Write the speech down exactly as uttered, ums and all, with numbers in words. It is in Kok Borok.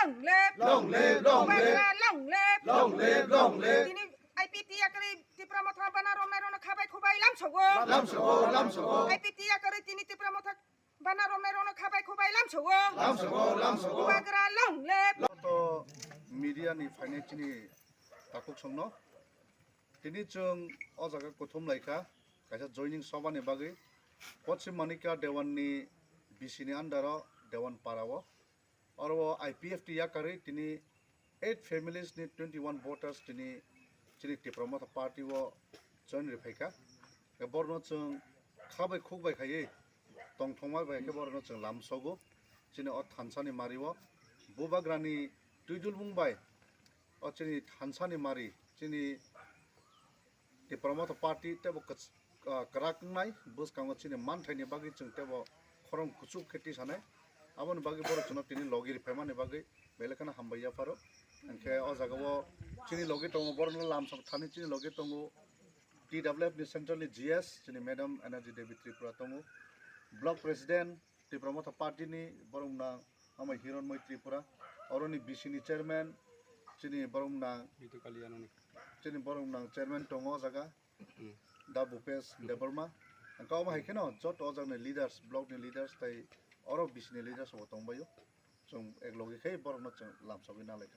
Long live! Long live, long live! Bubagra, long live! Long live, long live! Tini I P T yakarwi Tipra Motha bana romnai rono khabai khubai lamsogo. Lamsogo, lamsogo. I P T yakarwi tini Tipra Motha bana romnai rono khabai khubai lamsogo. Lamsogo, lamsogo. Bubagra long live! To media ni phainai chini takhuk songno. Tini chwng o jaga kuthum laikha, kaisa joining sobha ni bagwi. Poschim Manikya Dewan ni B C ni under o Dewan para o. Oro o I P F T yakarwi tini eight families ni twenty one voters tini chini Tipra Motha party o join riphaikha. Borno chwng khabai khukbai khaiwi tongthokma bai khe borokno chwng lamsogo. Chini o thansa ni mari o Bubagra ni twidulmung bai o chini thansa ni mari chini Tipra Motha party tebo kwch-, ah, kwrak wngnai bwskango chini manthai ni bagwi chwng tebo khorang kuchuk khe tisanai. Aboni bagwi borok chwngno tini logi riphaimani bagwi belai kheno hambai yapharo. Hinkhe o jaga o chini logi tongo, borokno lamsok thani chini logi tongo T W F ni central ni G S chini Madam Energy Devi Tripura tongo, Block President Tipra Motha party ni borok nang ama Hironmoi Tripura, oroni B C ni chairman chini borok nang Ritu Kaliyanani. Chini borok nang chairman tongo o jaga. Hmm. Da Bhupesh Debbarma. Ang kau ma hai kheno joto o jagni leaders, block ni leaders tai oro B C ni leaders bo tongbaio. Chwng ek logi khai borokno chwng lamsogwi nalaikha.